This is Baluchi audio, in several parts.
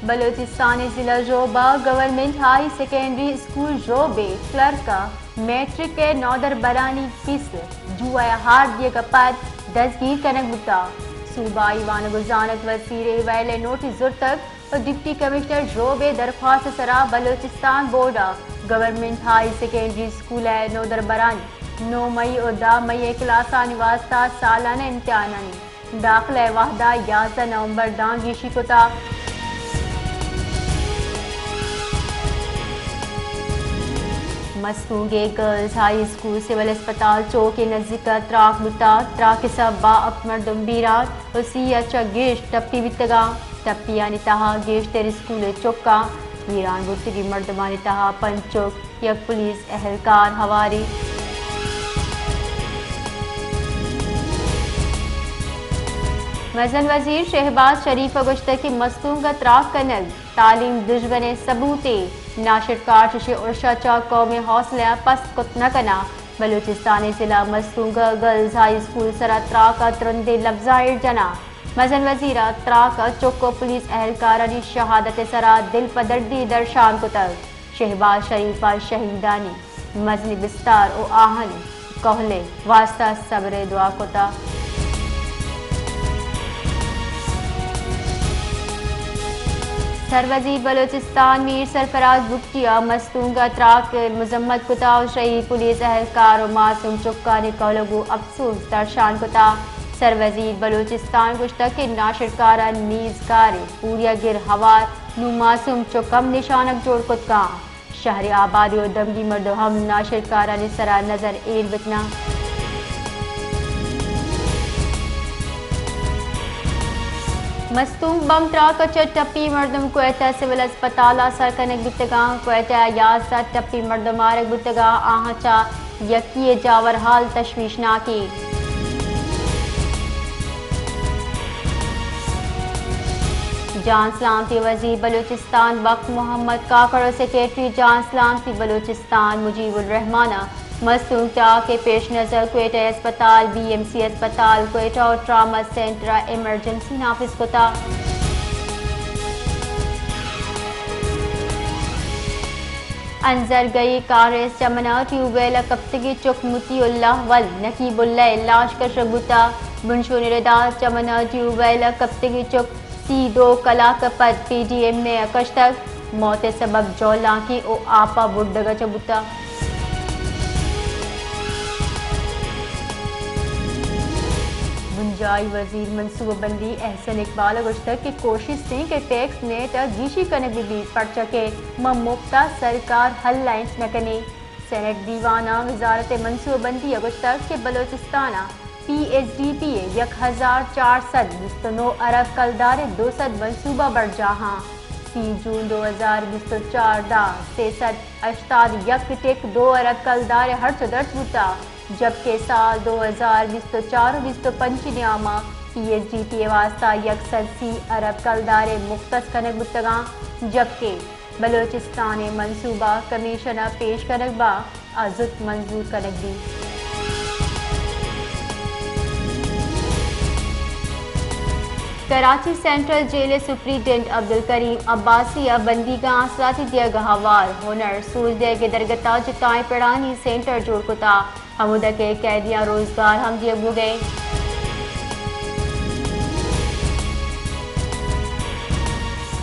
بلوچستان ءِ ضلع ژوب ءَ government high secondary school Zhob ءِ کلرک ءَ میٹرک ءِ نودربرانی فیس جوا ءَ ہار دیگ ءَ پد دزگیر کنگ بوتگ۔ صوبائی وانگ ءُ زانت وزیر ءَ ویل ءِ نوٹس زرتگ ءُ ڈپٹی کمشنر ژوب ءِ درخواست ءِ سرا بلوچستان بورڈ ءَ گورنمنٹ ہائی سیکنڈری اسکول ءِ نودربرانی نو مئی ءُ دہ مئی ءِ کلاسانی واستہ سالانہ امتحانانی داخلہ ءِ وہد ءَ یازدہ نومبر داں گیشی کتگ۔ مستونگ ءِ گرلز ہائی اسکول سول اسپتال چوک ءِ نزیک ءَ تراک بوتگ۔ تراک ءِ سبب ءَ ہپت مردم بیران ءُ سی ءَ چہ گیش ٹپی بیتگ اَنت۔ ٹپیانی تہا گیشتر اسکول ءِ چکاں۔ بیران بوتگیں مردمانی تہا پنچ چک، یک پولیس اہلکار ہوار اِنت۔ مزن وزیر شہباز شریف ءَ گوشتگ کہ مستونگ ءَ تراک کنگ تعلیم دژمن ءِ ثبوتے۔ ناشرکار چشیں ارش ءَ چہ قوم ءِ حوصلہ ءَ پست کت نہ کناں۔ بلوچستان ءِ ضلع مستونگ ءَ گرلز ہائی اسکول سرا تراک ءَ ترندیں لبزاں ایر جناں۔ مزن وزیر ءَ تراک ءَ چک ءُ پولیس اہلکارانی شہادت ءِ سرا دل پدردی درشان کتگ۔ شہباز شریف ءَ شہیدانی مزنیں بستار ءُ آہانی کہول ءِ واستہ صبر ءِ دعا کتگ۔ سروزیر بلوچستان میر سرفراز بگٹی ءَ مستونگ ءَ تراک ءِ مذمت کتگ ءُ شہید پولیس اہلکار ءُ معصوم چکانی کہول ءَ گوں افسوس درشان کتگ۔ سروزیر بلوچستان ءَ گوشتگ کہ ناشرکارانی نیزگار ءِ پوریا گر ہوار نوں معصوم چک ہم نشانگ جوڑ کت کنت۔ شہر ءِ آبادیں ءُ دمگی مردم ہم ناشرکارانی سرا نظر ایر بکناں۔ مستونگ بم تراک ءَ چہ ٹپی مردم کوئٹہ سول اسپتال ءَ سر کنگ بیتگ اَنت۔ کوئٹہ ءَ یازدہ ٹپی مردم آرگ بوتگ اَنت، آہاں چہ یکے ءِ جاور حال تشویشناک اِنت۔ جان سلامتی ءِ وزیر بلوچستان بخت محمد کاکڑ ءُ سیکرٹری جان سلامتی بلوچستان مجیب الرحمان ءَ مستونگ تراک ءِ پیش نظر کوئٹہ اسپتال، بی ایم سی اسپتال کوئٹہ ءُ ٹراما سینٹر ءَ ایمرجنسی نافذ کتگ۔ انزرگئی کانریس چمن ءَ ٹیوب ویل ءَ کپتگیں چک مطیع اللہ ولد نقیب اللہ ءِ لاش کشگ بوتگ۔ بنشون ءِ رداں چمن ءَ ٹیوب ویل ءَ کپتگیں چک سی دو کلاک ءَ پد پی ڈی ایم اے ءَ کشتگ۔ موت ءِ سبب جہلانکی ءُ آپ ءَ بڈگ ءَ چہ بوتگ۔ بنجاہی وزیر منصوبہ بندی احسن اقبال ءَ گوشتگ کہ کوشست اِنت کہ ٹیکس نیٹ ءَ گیشی کنگ بہ بیت، پرچا کہ ماں مفت ءَ سرکار ہلائنچ نہ کنیں۔ سینیٹ دیوان ءَ وزارت منصوبہ بندی ءَ گوشتگ کہ بلوچستان ءَ پی ایس ڈی پی ءِ یک ہزار چار سد بیست ءُ نو ارب کلدار ءِ دو سد منصوبہ برجاہ اَنت۔ سی جون دو ہزار بیست ءُ چار ءَ سے سد ہشتاد یک ٹک دو ارب کلدار ءِ ہرچ ءُ درچ بوتگ، جبکہ سال دو ہزار بیست ءُ چار ءُ بیست ءُ پنچ ءِ نیام ءَ پی ایس ڈی پی ءِ واستہ یک سد سی ارب کلدار ءِ مختص کنگ بوتگ اَنت، جبکہ بلوچستان ءِ منصوبہ کمیشن ءَ پیش کنگ بہ ءَ زوت منظور کنگ بیت۔ کراچی سینٹرل جیل ءِ سپرنٹنڈنٹ عبدالکریم عباسی ءَ بندیگاں آسراتی دیگ ءَ ہوار ہنر سوج دیگ ءِ درگت ءَ جتائیں پڑانی سینٹر جوڑ کتگ۔ ہمودا کہ قیدیاں روزگار ہم دیگ بوگ ءَ اِنت۔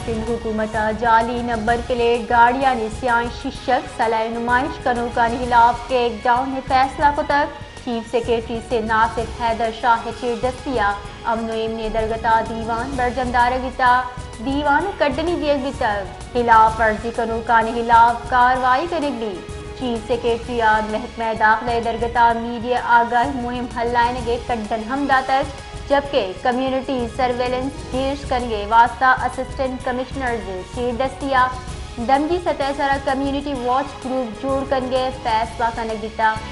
سندھ حکومت ءَ جعلی نمبر پلیٹ گاڑیانی سیاہیں شیشگ سلاہیں نمائش کنوکانی ہلاپ کریک ڈاؤن ءِ فیصلہ کتگ۔ چیف سیکرٹری سندھ آصف حیدر شاہ ءِ چیردستی ءَ امن ءُ ایمنی ءِ درگت ءَ دیوان برجم دارگ بیتگ۔ دیوان ءَ کڈنی دیگ بیتگ۔ ہلاپ ورزی کنوکانی ہلاپ کاروائی کنگ بیت۔ چیف سیکرٹری ءَ محکمہ داخلہ ءِ درگت ءَ میڈیا آگاہی مہم ہلائینگ ءِ کڈن ہم داتگ، جبکہ کمیونٹی سرویلنس گیش کنگ ءِ واستہ اسسٹنٹ کمشنرز ءِ چیردستی ءَ دمگی سطح ءِ سرا کمیونٹی واچ گروپ جوڑ کنگ ءِ فیصلہ کنگ بیتگ۔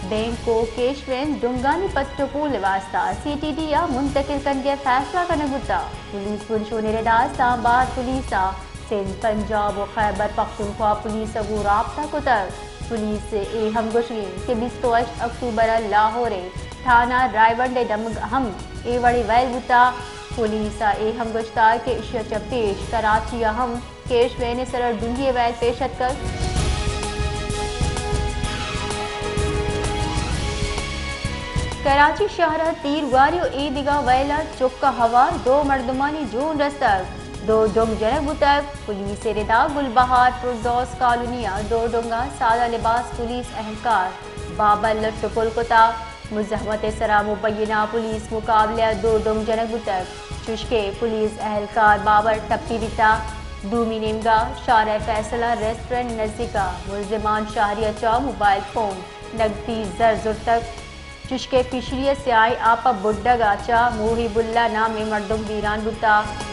بینک ءُ کیش وین ڈنگانی پٹ ءُ پول ءِ واستہ سی ٹی ڈی ءَ منتقل کنگ ءِ فیصلہ کنگ بوتگ۔ پولیس بنشون ءِ ردا اسلام آباد پولیس ءَ سندھ، پنجاب ءُ خیبر پختونخوا پولیس ءَ گوں رابطہ کتگ۔ پولیس ءِ اے ہم گوشگ اِنت کہ بیست ءُ ہشت اکتوبر ءَ لاہور ءِ تھانہ رائیونڈ ءِ دمگ ہم اے وڑیں ویل بوتگ۔ پولیس ءَ اے ہم گوشتگ کہ ایشی ءَ چہ پیش کراچی ءَ ہم کیش وین ءِ سرا ڈونگی ءِ ویل پیش اتکگ۔ کراچی شہر ءَ تیر گواری ءُ اے دگہ ویل ءَ چک ءَ ہوار دو مردمانی جون رستگ، دو ڈنگ جنگ بوتگ۔ پولیس ءِ ردا گلبہار فردوس کالونی ءَ دو ڈنگ ءَ سادہ لباس پولیس اہلکار بابر لٹ ءُ پل کتگ۔ مزاحمت ءِ سرا مبینہ پولیس مقابلہ ءَ دو ڈنگ جنگ بوتگ، چوشکہ پولیس اہلکار بابر ٹپی بیتگ۔ دومی نیمگا شارع فیصل ءِ ریسٹورنٹ نزیکا ملزمان شہری ءَ چہ موبائل فون، نگدی زر زرتگ، چوشکہ فشری ءِ سیاہیں آپ ءِ بڈگ ءَ چہ محب اللہ نامیں مردم بیران بوتگ۔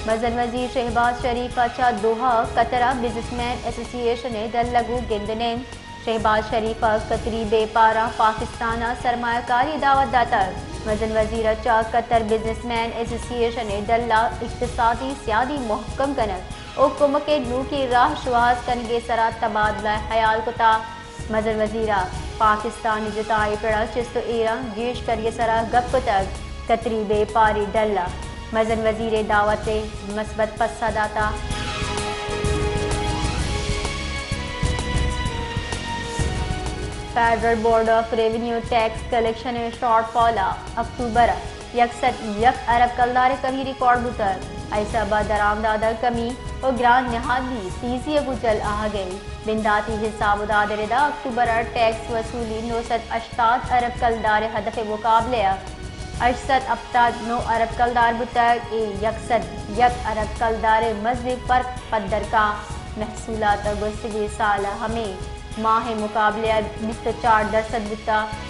مزن وزیر شہباز شریف ءَ چہ دوحہ، قطر ءَ بزنس مین ایسوسی ایشن ءِ ڈل ءَ گوں گند ءُ نند۔ شہباز شریف ءَ قطری بیپاراں پاکستان ءَ سرمایہ کاری ءِ دعوت داتگ۔ مزن وزیر ءَ چہ قطر بزنس مین ایسوسی ایشن ءِ ڈل ءَ اقتصادی سیادی مہکم کنگ ءُ کمک ءِ نوکیں راہ شوہاز کنگ ءِ سرا تبادلہ خیال کتگ۔ مزن وزیر ءَ پاکستان ءِ جتائیں پڑ ءَ چست ءُ ایراں گیش کنگ ءِ سرا گپ کتگ۔ قطری بیپاری ڈل ءَ مزن وزیر ءِ دعوت ءِ مثبت پسہ داتگ۔ Federal board of revenue tax collection ءِ شارٹ فال ءَ اکتوبر ءَ یک سد یک ارب کلدار ءِ کمی ریکارڈ بوتگ۔ اے سبب ءَ درآمدات ءَ کمی ءُ گران نہادی تیزی ءَ گوں جھل آہگ ءَ انت۔ بنداتی حساب ءُ داد ءِ ردا اکتوبر ءَ ٹیکس وصولی نو سد ہشتاد ارب کلدار ءِ ہدف ءِ مقابلہ ءَ ہشت سد ہپتاد نو ارب کلدار بوتگ۔ اے یک سد یک ارب کلدار ءِ مزنیں فرق پدر کاں۔ محصولات ءَ گوستگیں سال ءَ ہمے ماہ ءِ مقابلہ ءَ بیست ءُ چار درسد بوتگ۔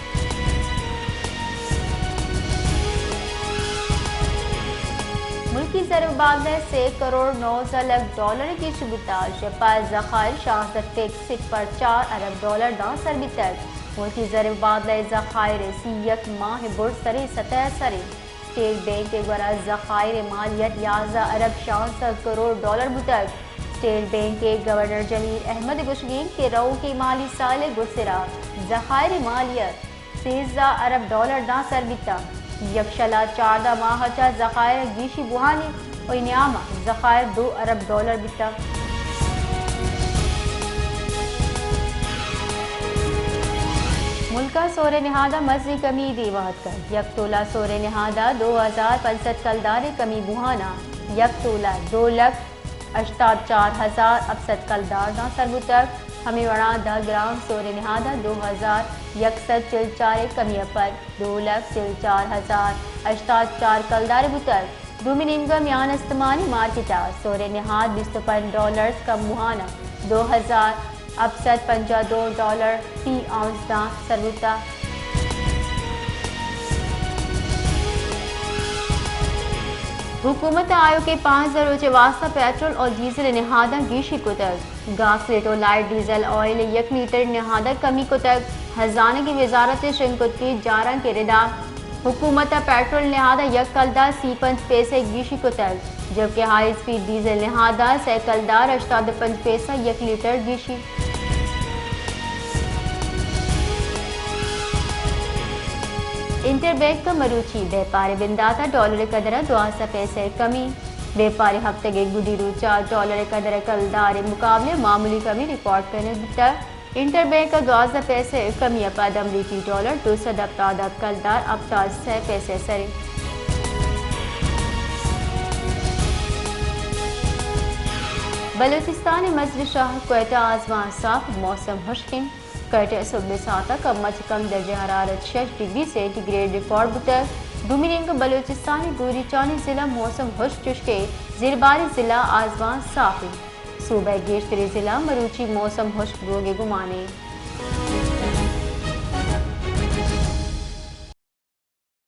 ملکی زر مبادلہ ءِ سے کروڑ نوزدہ لکھ ڈالر ءِ گیشی بوتگ، شپ ءَ ذخائر شانزدہ ٹیک صفر چار ارب ڈالر داں سر بیتگ۔ ملکی زر مبادلہ ءِ ذخائر ءِ سی یک ماہ ءِ برز تریں سطح ءَ سر انت۔ اسٹیٹ بینک ءِ گورا ذخائر ءِ مالیت یازدہ ارب شانزدہ کروڑ ڈالر بوتگ۔ اسٹیٹ بینک ءِ گورنر جمیل احمد ءِ گوشگ انت کہ روکیں مالی سال ءِ گڈسرا ذخائر ءِ مالیت سیزدہ ارب ڈالر داں سر بیتگ۔ یکشل ءَ چاردہ ماہ ءَ چہ ذخائر ءِ گیشی بوھان انت ءُ اے نیام ءَ ذخائر دو ارب ڈالر بیتگ۔ ملک ءَ سور ءِ نہاد ءَ مزنیں کمی دیما اتکگ۔ یک تولہ سور ءِ نہاد ءَ دو ہزار پنچ سد کلدار ءِ کمی بوھان ءَ یک تولہ دو لکھ ہشتاد چار ہزار ہپت سد کلدار داں سر بوتگ۔ ہمے وڑا دہ گرام سور ءِ نہاد ءَ دو ہزار یک سد چل چار ءِ کمی ءَ پد دو لکھ چل چار ہزار ہشتاد چار کلدار بوتگ۔ دومی نیمگ ءَ میان استمانی مارکیٹ ءَ سور ءِ نہاد بیست ءُ پنچ ڈالرز کم بوھان ءَ دو ہزار ہپت سد پنجاہ دو ڈالر فی اونس داں سر بوتگ۔ حکومت ءَ آیوکیں پانزدہ روچ ءِ واستہ پیٹرول ءُ ڈیزل ءِ نہاداں گیشی کتگ۔ گاسلیٹ ءُ لائٹ ڈیزل آئل ءِ یک لیٹر ءِ نہاد ءَ کمی کتگ۔ ہزانگی وزارت ءِ شنگ کتگیں جارانک ءِ ردا حکومت ءَ پیٹرول ءِ نہاد ءَ یک کلدار سی پنچ پیسہ گیشی کتگ، جبکہ ہائی اسپیڈ ڈیزل ءِ نہاد ءَ سئے کلدار ہشتاد ءُ پنچ پیسہ یک لیٹر گیشی۔ انٹر بینک ءَ مروچی بیپار ءِ بندات ءَ ڈالر ءِ قدر ءَ دوازدہ پیسہ کمی۔ بیپار ءِ ہپتگ ءِ گڈی روچ ءَ ڈالر ءِ قدر ءِ کلدار ءِ مقابلہ ءَ معمولی کمی ریکارڈ کنگ بوتگ۔ انٹر بینک ءَ دوازدہ پیسہ کمی ءَ پد امریکی ڈالر دو سد ہپتاد ہپت کلدار ہپتاد سئے پیسہ سر انت۔ بلوچستان ءِ مزن شہر کوئٹہ ءَ آزمان صاف، موسم ہشک انت۔ کوئٹہ ءَ صبح ءِ ساعت ءَ کم ءَ چہ کم درجہ حرارت شش ڈگری سینٹی گریڈ ریکارڈ بوتگ۔ دومی نیمگ ءَ بلوچستان ءِ گوریچانی ضلع موسم ہشک، چوشکہ زیرباری ضلع آزمان صاف انت۔ صوبہ ءِ گیشتریں ضلع مروچی موسم ہشک بوگ ءِ گمان انت۔